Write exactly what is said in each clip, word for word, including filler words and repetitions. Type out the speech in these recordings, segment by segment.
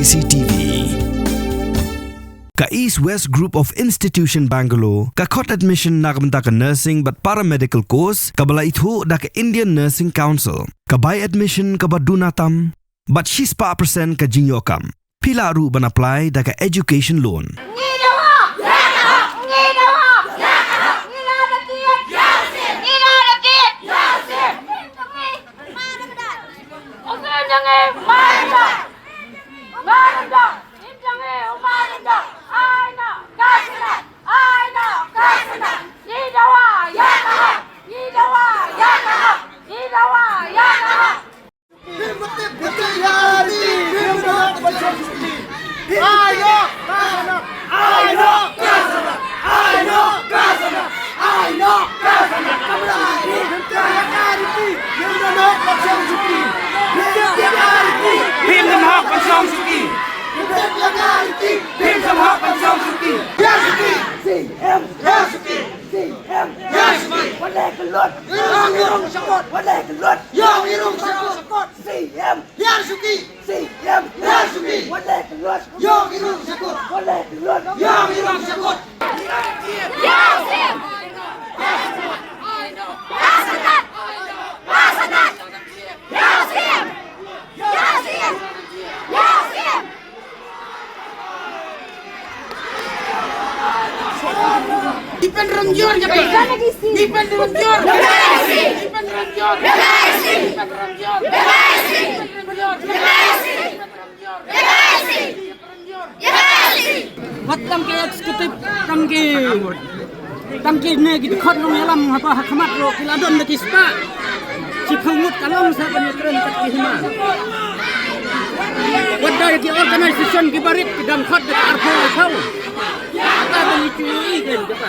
C T V. Ka East West Group of Institution Bangalore ka khot admission na ka bynta ka nursing bad paramedical course kaba la ithuh da ka Indian Nursing Council. Ka bai admission kaba duna tam bad shispah percent ka jingïoh kam. Phi lah ruh ban apply da ka education loan. Ngi dawa ïa ka hok, ngi dawa ïa ka hok, ngi la da kit, ngi la da kit. Dipen rynjor jaka. Dipen rynjor. Dipen rynjor. Dipen rynjor. Dipen rynjor. Wat tang ki executive, tang ki, tang kine ki dkhot nongïalam haba ha khmat ruh ki la don da ki spah. Shiphew ngut ka long sa ban ïakren kat ki hima. Wat da ki organisation ki barit ki dang khot da ka arphew arphew. Kata ban ïa ki ïohi kein kata.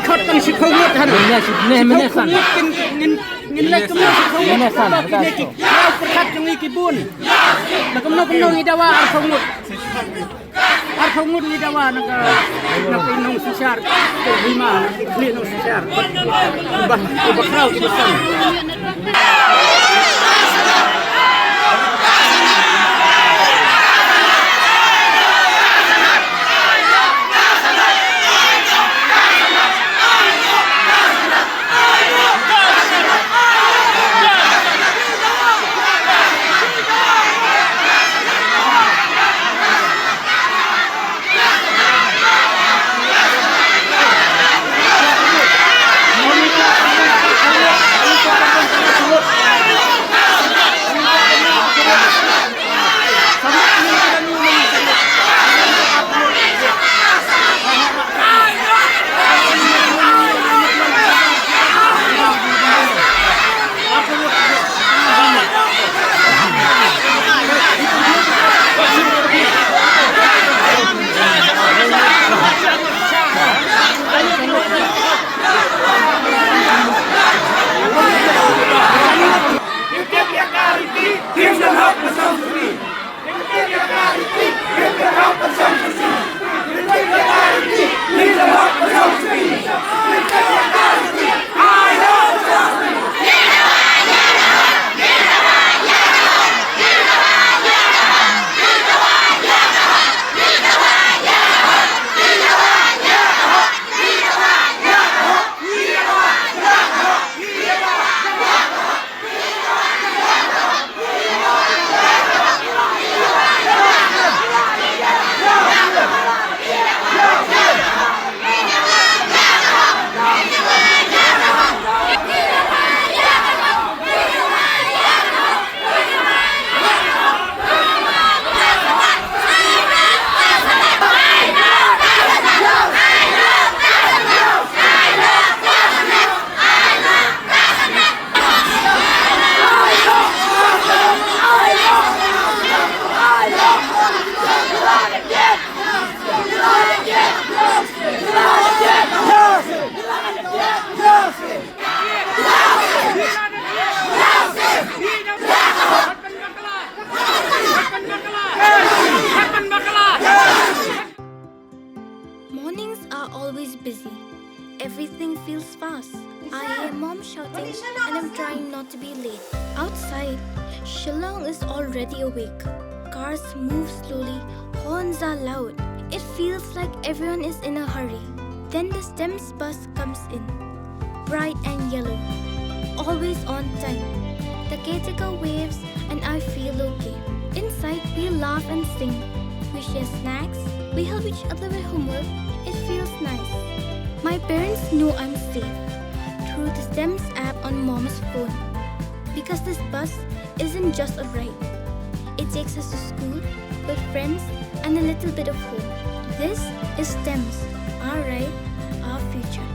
Khot tang shiphew ngut hana. Shiphew ngut kin, ngin Ngin leh kumno shiphew ngut, kine ki pyrkhat jong ngi ki bun. La kumno kumno ngi dawa arphew ngut. Arphew ngut ngi dawa na ka, na ka nong shisha. Ka hima, na ka khlieh nong shisha. Ba, ba khraw ki ba san. Mornings are always busy. Everything feels fast. I hear mom shouting and I'm trying not to be late. Outside, Shillong is already awake. Cars move slowly, horns are loud. It feels like everyone is in a hurry. Then the STEMS bus comes in, bright and yellow, always on time. The caretaker waves and I feel okay. Inside, we laugh and sing. We share snacks. We help each other with homework. It feels nice. My parents know I'm safe through the STEMS app on mom's phone. Because this bus isn't just a ride. It takes us to school, with friends, and a little bit of home. This is STEMS, our ride, our future.